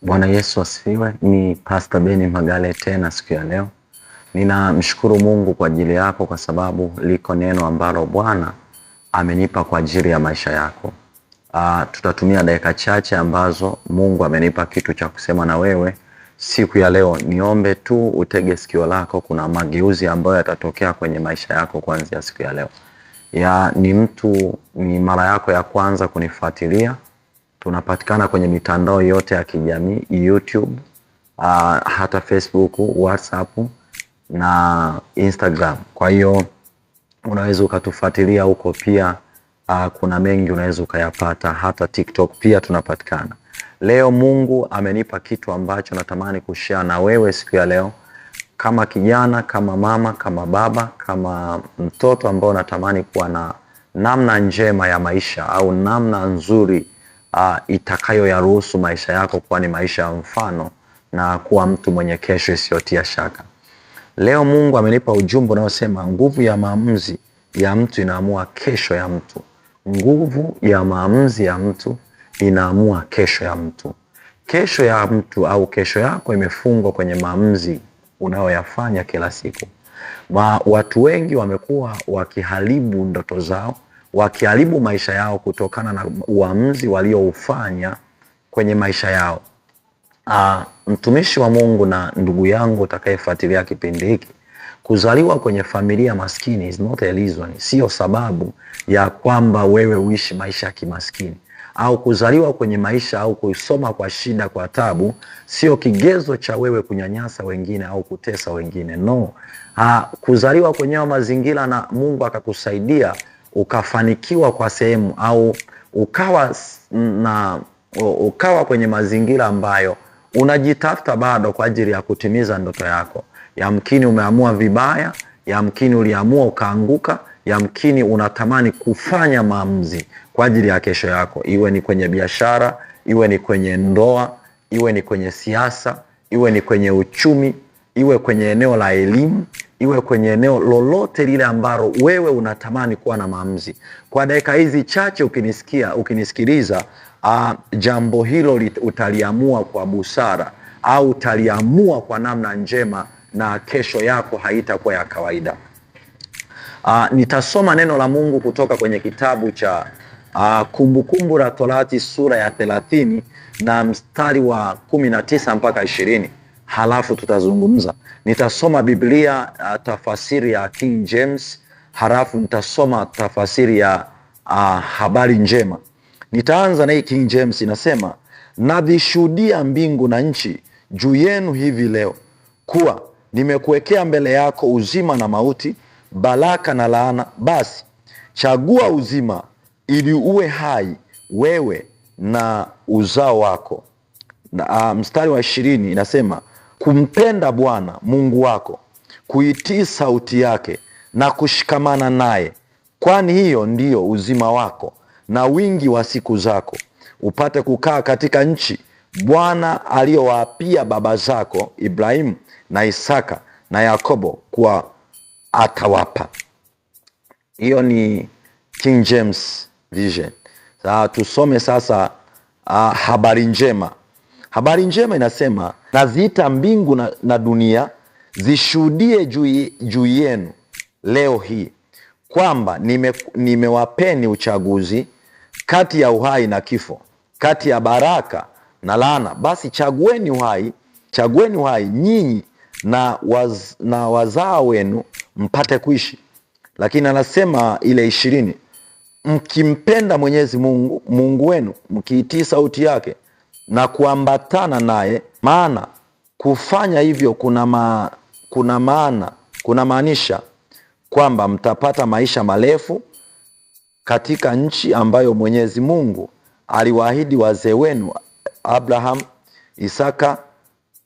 Bwana Yesu asifiwe. Ni Pastor Beni Magale tena siku ya leo. Ninamshukuru Mungu kwa ajili yako kwa sababu liko neno ambalo Bwana amenipa kwa ajili ya maisha yako. Tutatumia dakika chache ambazo Mungu amenipa kitu cha kusema na wewe siku ya leo. Niombe tu utege sikio lako, kuna mageuzi ambayo yatatokea kwenye maisha yako kuanzia siku ya leo. Ya, ni mtu ni mara yako ya kwanza kunifuatilia. Tunapatikana kwenye mitandao yote ya kijamii, YouTube, hata Facebook, WhatsApp na Instagram. Kwa hiyo unaweza ukatufuatilia huko pia. Kuna mengi unaweza ukayapata, hata TikTok pia tunapatikana. Leo Mungu amenipa kitu ambacho natamani kushare na wewe siku ya leo, kama kijana, kama mama, kama baba, kama mtoto ambao unatamani kuwa na namna njema ya maisha au namna nzuri itakayoyaruhusu maisha yako kuwa ni maisha ya mfano na kuwa mtu mwenye kesho isiyotia shaka. Leo Mungu amenipa ujumbe unaosema nguvu ya maamuzi ya mtu inaamua kesho ya mtu. Nguvu ya maamuzi ya mtu inaamua kesho ya mtu. Kesho ya mtu au kesho yako imefungwa kwenye maamuzi unayoyafanya kila siku. Watu wengi wamekuwa wakiharibu ndoto zao, wakiharibu maisha yao kutokana na uamuzi walioufanya kwenye maisha yao. Mtumishi wa Mungu na ndugu yangu utakayefuatilia kipindi hiki, kuzaliwa kwenye familia maskini is not a reason, sio sababu ya kwamba wewe uishi maisha ya kimaskini, au kuzaliwa kwenye maisha au kusoma kwa shida kwa tabu sio kigezo cha wewe kunyanyasa wengine au kutesa wengine. No. Kuzaliwa kwenye mazingira na Mungu akakusaidia ukafanikiwa kwa sehemu au ukawa kwenye mazingira ambayo unajitafuta bado kwa ajili ya kutimiza ndoto yako. Yamkini umeamua vibaya, yamkini uliamua ukaanguka, yamkini unatamani kufanya maamuzi kwa ajili ya kesho yako, iwe ni kwenye biashara, iwe ni kwenye ndoa, iwe ni kwenye siasa, iwe ni kwenye uchumi, iwe kwenye eneo la elimu, iwe kwenye eneo lolote lile ambalo wewe unatamani kuwa na maamuzi. Kwa dakika hizi chache ukinisikia, ukinisikiliza, jambo hilo utaliamua kwa busara au utaliamua kwa namna njema na kesho yako haitakuwa ya kawaida. Nitasoma neno la Mungu kutoka kwenye kitabu cha Kumbukumbu la Torati sura ya 30 na mstari wa 19 mpaka 20. Halafu tutazungumza. Nitasoma Biblia tafasiri ya King James, halafu nitasoma tafasiri ya Habari Njema. Nitaanza na hii King James inasema, nadhishuhudia mbingu na nchi juu yenu hivi leo kuwa nimekuwekea mbele yako uzima na mauti, baraka na laana. Basi chagua uzima ili uwe hai wewe na uzao wako. Na mstari wa 20 inasema, kumpenda Bwana Mungu wako, kuitii sauti yake na kushikamana naye, kwani hiyo ndiyo uzima wako na wingi wa siku zako, upate kukaa katika nchi Bwana aliyowaapia baba zako Ibrahimu na Isaka na Yakobo kuwa atawapa. Hiyo ni King James Version. Sasa tusome sasa Habari Njema. Habari Njema inasema, naziita mbingu na dunia zishuhudie juu yenu leo hii kwamba nimewapeni uchaguzi kati ya uhai na kifo, kati ya baraka na laana. Basi chagueni uhai, chagueni uhai nyinyi na wazao wenu mpate kuishi. Lakini anasema ile 20, mkimpenda Mwenyezi Mungu Mungu wenu, mkiitii sauti yake na kuambatana naye, maana kufanya hivyo kuna maanisha kwamba mtapata maisha marefu katika nchi ambayo Mwenyezi Mungu aliwaahidi wazee wenu Abraham, Isaka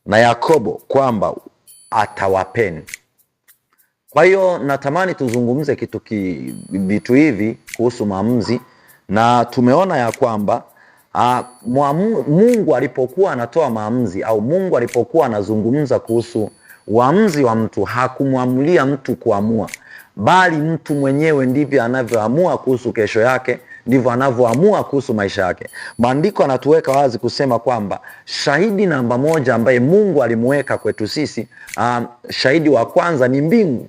na Yakobo kwamba atawapeni. Kwa hiyo natamani tuzungumze vitu hivi kuhusu maamuzi, na tumeona ya kwamba Mungu alipokuwa anatoa maamuzi au Mungu alipokuwa anazungumza kuhusu uamuzi wa mtu, hakumwamulia mtu kuamua, bali mtu mwenyewe ndivyo anavyoamua kuhusu kesho yake ndivyo anavyoamua kuhusu maisha yake. Maandiko yanatuweka wazi kusema kwamba shahidi namba moja ambaye Mungu alimuweka kwetu sisi, shahidi wa kwanza ni mbingu.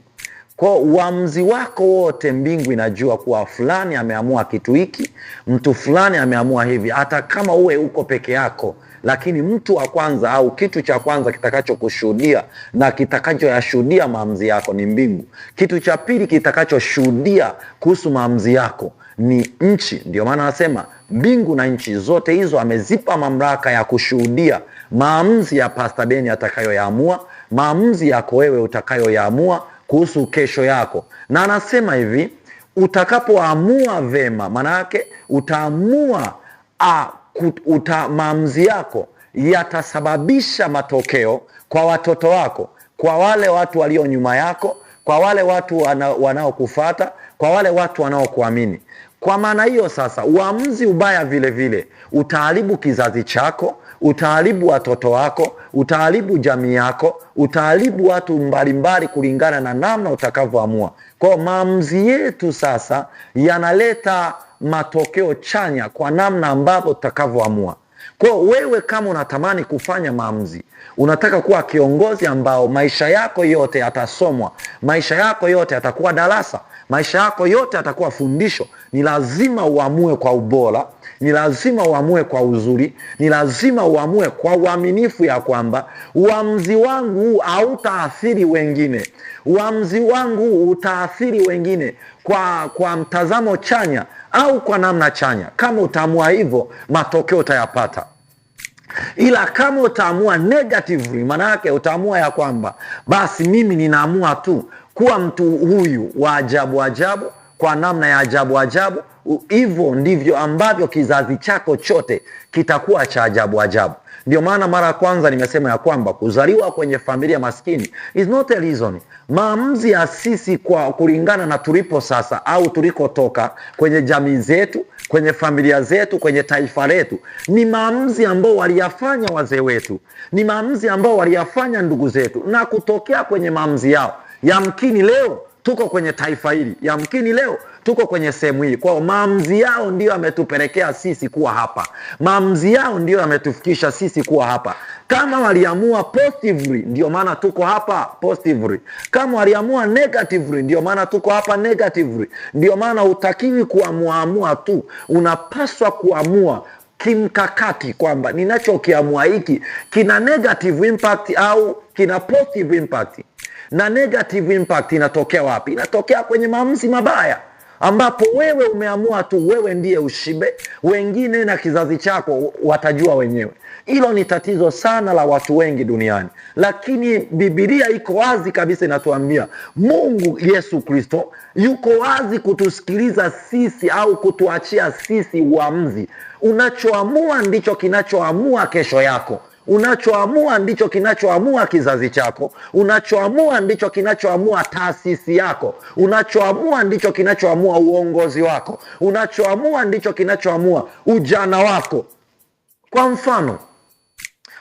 Kwa uamuzi wako wote mbingu inajua kuwa fulani ameamua kitu hiki, mtu fulani ameamua hivi. Hata kama uwe uko peke yako, lakini mtu wa kwanza au kitu cha kwanza kitakachokushuhudia na kitakachoyashuhudia maamuzi yako ni mbingu. Kitu cha pili kitakachoshuhudia kuhusu maamuzi yako ni nchi. Ndio maana anasema mbingu na nchi zote hizo amezipa mamlaka ya kushuhudia maamuzi ya Pastor Beni atakayoyaamua, maamuzi yako wewe utakayoyaamua kuhusu kesho yako. Na anasema hivi, utakapoamua vema, maana yake utaamua maamuzi yako yatasababisha matokeo kwa watoto wako, kwa wale watu walio nyuma yako, kwa wale watu wanaokufuata, kwa wale watu wanaokuamini. Kwa maana hiyo sasa, uamuzi ubaya vile vile utaharibu kizazi chako, utaharibu watoto wako, utaharibu jamii yako, utaharibu watu mbalimbali kulingana na namna utakavyoamua. Kwa maamuzi yetu sasa yanaleta matokeo chanya kwa namna ambavyo utakavyoamua. Kwa wewe kama unatamani kufanya maamuzi, unataka kuwa kiongozi ambao maisha yako yote yatasomwa, maisha yako yote yatakuwa darasa, maisha yako yote yatakuwa fundisho, ni lazima uamue kwa ubora, ni lazima uamue kwa uzuri, ni lazima uamue kwa uaminifu ya kwamba uamuzi wangu hautaathiri wengine, uamuzi wangu utaathiri wengine kwa mtazamo chanya au kwa namna chanya. Kama utaamua hivyo, matokeo utayapata. Ila kama utaamua negatively, maana yake utaamua ya kwamba basi mimi ninaamua tu kuwa mtu huyu wa ajabu ajabu, kwa namna ya ajabu ajabu, hivyo ndivyo ambavyo kizazi chako chote kitakuwa cha ajabu ajabu. Ndio maana mara ya kwanza nimesema ya kwamba kuzaliwa kwenye familia maskini is not a reason. Maamuzi ya sisi kwa kulingana na tulipo sasa au tulikotoka kwenye jamii zetu, kwenye familia zetu, kwenye taifa letu, ni maamuzi ambao waliyafanya wazee wetu, ni maamuzi ambao waliyafanya ndugu zetu, na kutokea kwenye maamuzi yao, yamkini leo tuko kwenye taifa hili, yamkini leo tuko kwenye sehemu hii. Kwa maamuzi yao ndio yametupelekea sisi kuwa hapa, maamuzi yao ndio yametufikisha sisi kuwa hapa. Kama waliamua positively, ndio maana tuko hapa positively. Kama waliamua negatively, ndio maana tuko hapa negatively. Ndio maana hutakiwi kuamua tu, unapaswa kuamua kimkakati kwamba ninachokiamua hiki kina negative impact au kina positive impact. Na negative impact inatokea wapi? Inatokea kwenye maamuzi mabaya, ambapo wewe umeamua tu wewe ndiye ushibe, wengine na kizazi chako watajua wenyewe. Hilo ni tatizo sana la watu wengi duniani. Lakini Biblia iko wazi kabisa, inatuambia Mungu Yesu Kristo yuko wazi kutusikiliza sisi au kutuachia sisi uamuzi. Unachoamua ndicho kinachoamua kesho yako. Unachoamua ndicho kinachoamua kizazi chako. Unachoamua ndicho kinachoamua taasisi yako. Unachoamua ndicho kinachoamua uongozi wako. Unachoamua ndicho kinachoamua ujana wako. Kwa mfano,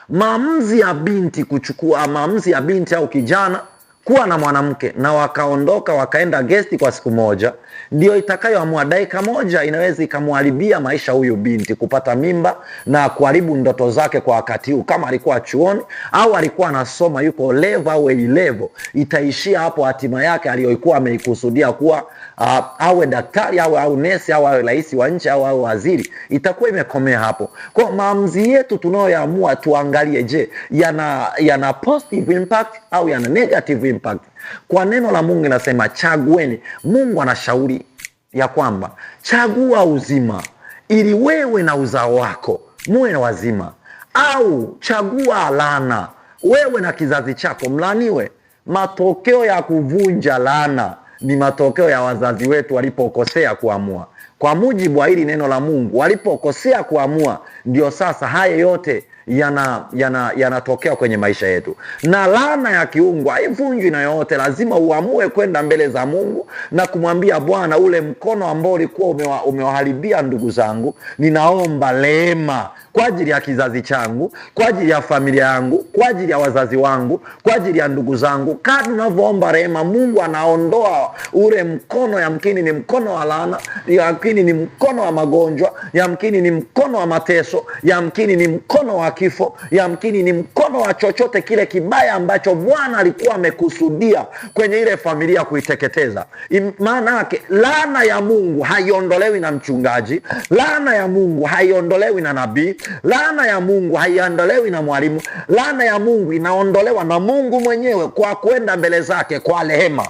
maamuzi ya binti kuchukua, maamuzi ya binti au kijana kuwa na mwanamke na wakaondoka wakaenda gesti kwa siku moja, ndio itakayoamua. Dakika moja inaweza ikamharibia maisha huyu binti, kupata mimba na kuharibu ndoto zake kwa wakati huu. Kama alikuwa chuoni au alikuwa anasoma yuko level au A level, itaishia hapo hatima yake aliyokuwa ameikusudia kuwa awe daktari au nesi au awe rais wa nchi au awe waziri, itakuwa imekomea hapo. Kwa maamuzi yetu tunayoamua tuangalie, je, yana positive impact au yana negative impact? Kwa neno la Mungu inasema chagueni. Mungu anashauri ya kwamba chagua uzima ili wewe na uzao wako muwe na wazima, au chagua laana, wewe na kizazi chako mlaaniwe. Matokeo ya kuvunja laana ni matokeo ya wazazi wetu walipokosea kuamua. Kwa mujibu wa hili neno la Mungu, walipokosea kuamua, ndio sasa haya yote yanatokea kwenye maisha yetu. Na laana ya kiungu haivunjwi na yote. Lazima uamue kwenda mbele za Mungu na kumwambia Bwana, ule mkono ambao ulikuwa umewaharibia ndugu zangu, ninaomba rehema kwa ajili ya kizazi changu, kwa ajili ya familia yangu, kwa ajili ya wazazi wangu, kwa ajili ya ndugu zangu. Kadri unavyoomba rehema, Mungu anaondoa ule mkono, yamkini ni mkono wa laana, yamkini ni mkono wa magonjwa, yamkini ni mkono wa mateso, yamkini ni mkono wa kifo, yamkini ni mkono wa chochote kile kibaya ambacho Bwana alikuwa amekusudia kwenye ile familia kuiteketeza. Maana yake laana ya Mungu haiondolewi na mchungaji, laana ya Mungu haiondolewi na nabii, laana ya Mungu haiondolewi na mwalimu. Laana ya Mungu inaondolewa na Mungu mwenyewe kwa kwenda mbele zake kwa rehema.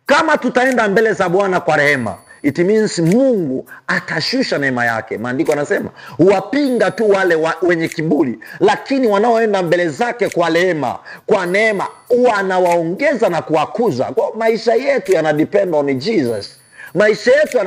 Kama tutaenda mbele za Bwana kwa rehema, it means Mungu atashusha neema yake. Maandiko yanasema huwapinga tu wale wenye kiburi, lakini wanaoenda mbele zake kwa rehema, kwa neema, huwa anawaongeza na kuwakuza. Kwa maisha yetu yana depend on Jesus. Maisha yetu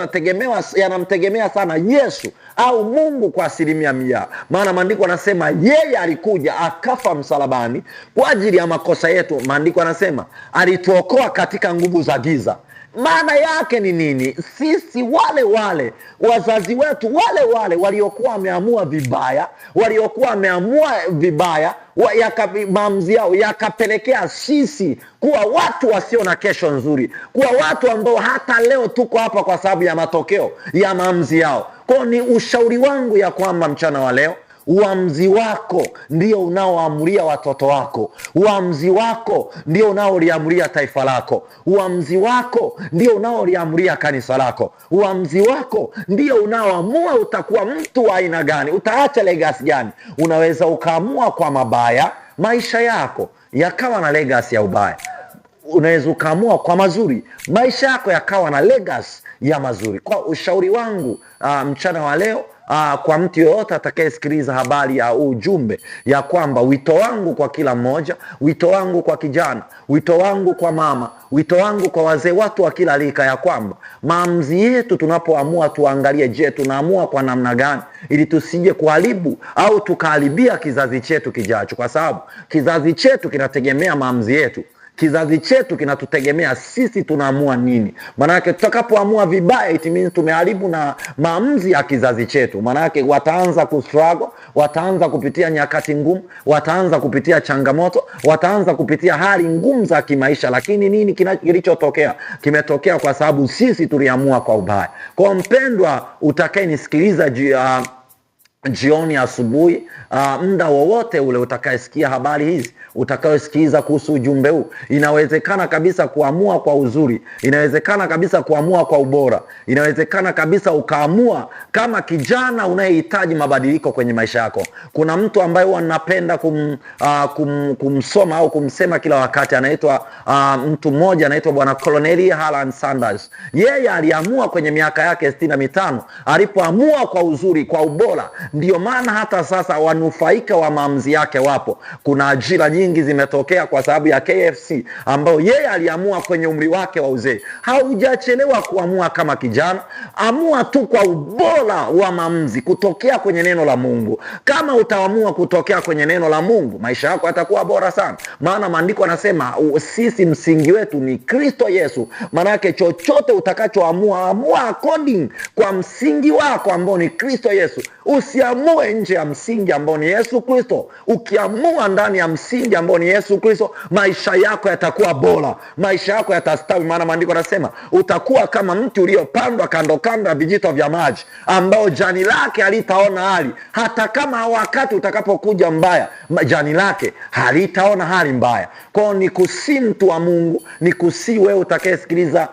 yanamtegemea sana Yesu au Mungu kwa 100%. Maana maandiko yanasema yeye alikuja akafa msalabani kwa ajili ya makosa yetu. Maandiko yanasema alituokoa katika nguvu za giza. Maana yake ni nini? Sisi wale wale wazazi wetu wale wale waliokuwa wameamua vibaya, maamuzi yao yakapelekea sisi kuwa watu wasio na kesho nzuri, kuwa watu ambao hata leo tuko hapa kwa sababu ya matokeo ya maamuzi yao. Kwa ni ushauri wangu ya kwamba mchana wa leo, uamuzi wako ndio unaoamulia watoto wako, uamuzi wako ndio unaoliamulia taifa lako, uamuzi wako ndio unaoliamulia kanisa lako, uamuzi wako ndio unaoamua utakuwa mtu wa aina gani, utaacha legacy gani. Unaweza ukaamua kwa mabaya, maisha yako yakawa na legacy ya ubaya. Unaweza ukaamua kwa mazuri, maisha yako yakawa na legacy ya mazuri. Kwa ushauri wangu mchana wa leo, kwa mtu yoyote atakayesikiliza habari ya ujumbe, ya kwamba wito wangu kwa kila mmoja, wito wangu kwa kijana, wito wangu kwa mama, wito wangu kwa wazee, watu wa kila rika, ya kwamba maamuzi yetu tunapoamua tuangalie, je, tunaamua kwa namna gani ili tusije kuharibu au tukaharibia kizazi chetu kijacho, kwa sababu kizazi chetu kinategemea maamuzi yetu. Kizazi chetu kinatutegemea sisi tunaamua nini. Maanake tutakapoamua vibaya, it means tumeharibu na maamuzi ya kizazi chetu. Maanake wataanza kustruggle, wataanza kupitia nyakati ngumu, wataanza kupitia changamoto, wataanza kupitia hali ngumu za kimaisha. Lakini nini kilichotokea? Kimetokea kwa sababu sisi tuliamua kwa ubaya. Kwa mpendwa utakayenisikiliza jioni, asubuhi, muda wowote ule utakayesikia habari hizi, utakayosikiliza kuhusu ujumbe huu, inawezekana kabisa kuamua kwa uzuri, inawezekana kabisa kuamua kwa ubora, inawezekana kabisa ukaamua kama kijana unayehitaji mabadiliko kwenye maisha yako. Kuna mtu ambaye huwa napenda kumsoma au kumsema kila wakati, anaitwa mtu mmoja anaitwa Bwana Colonel Harland Sanders. Yeye aliamua kwenye miaka yake 65, alipoamua kwa uzuri, kwa ubora, ndio maana hata sasa wanufaika wa maamuzi yake wapo. Kuna ajira nyingi zimetokea kwa sababu ya KFC ambayo yeye aliamua kwenye umri wake wa uzee. Haujachelewa kuamua kama kijana, amua tu kwa ubora wa maamuzi kutokea kwenye neno la Mungu. Kama utaamua kutokea kwenye neno la Mungu, maisha yako yatakuwa bora sana. Maana maandiko yanasema sisi msingi wetu ni Kristo Yesu. Maana yake chochote utakachoamua, amua according kwa msingi wako ambao ni Kristo Yesu. Usiamue nje ya msingi ambao ni Yesu Kristo. Ukiamua ndani ya msingi ambao ni Yesu Kristo, maisha yako yatakuwa bora, maisha yako yatastawi. Maana maandiko yanasema utakuwa kama mti uliopandwa kando kando ya vijito vya maji, ambao jani lake halitaona hali. Hata kama wakati utakapokuja mbaya, jani lake halitaona hali mbaya. Kwa ni kusi mtu wa Mungu, ni kusi wewe utakayesikiliza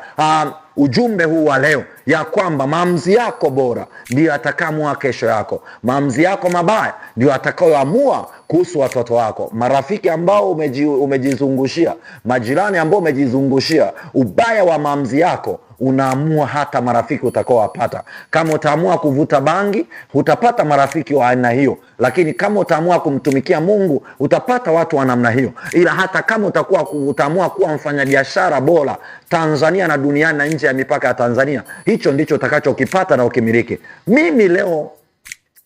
ujumbe huu wa leo, ya kwamba maamuzi yako bora ndio atakayoamua kesho yako. Maamuzi yako mabaya ndio atakayoamua kuhusu watoto wako, marafiki ambao umejizungushia, majirani ambao umejizungushia. Ubaya wa maamuzi yako unaamua hata marafiki utakaowapata. Kama utaamua kuvuta bangi, utapata marafiki wa aina hiyo. Lakini kama utaamua kumtumikia Mungu, utapata watu wa namna hiyo. Ila hata kama utaamua kuwa mfanyabiashara bora Tanzania na duniani na nje ya mipaka ya Tanzania, hicho ndicho utakachokipata na ukimiliki. Mimi leo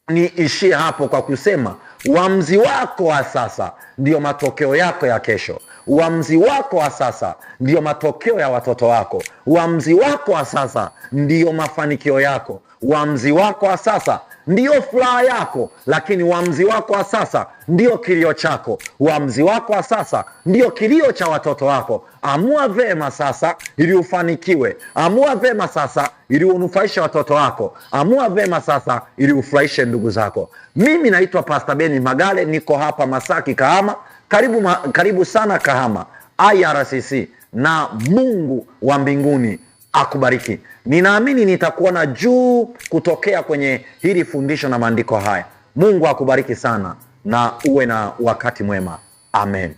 niishie hapo kwa kusema uamuzi wako wa sasa ndio matokeo yako ya kesho. Uamuzi wako wa sasa ndio matokeo ya watoto wako. Uamuzi wako wa sasa ndio mafanikio yako. Uamuzi wako wa sasa ndio furaha yako, lakini uamuzi wako wa sasa ndio kilio chako. Uamuzi wako wa sasa ndio kilio cha watoto wako. Amua vema sasa ili ufanikiwe. Amua vema sasa ili unufaishe watoto wako. Amua vema sasa ili ufurahishe ndugu zako. Mimi naitwa Pastor Beni Magale, niko hapa Masaki, Kahama. Karibu, karibu sana Kahama IRCC, na Mungu wa mbinguni akubariki. Ninaamini nitakuona juu kutokea kwenye hili fundisho na maandiko haya. Mungu akubariki sana na uwe na wakati mwema. Amen.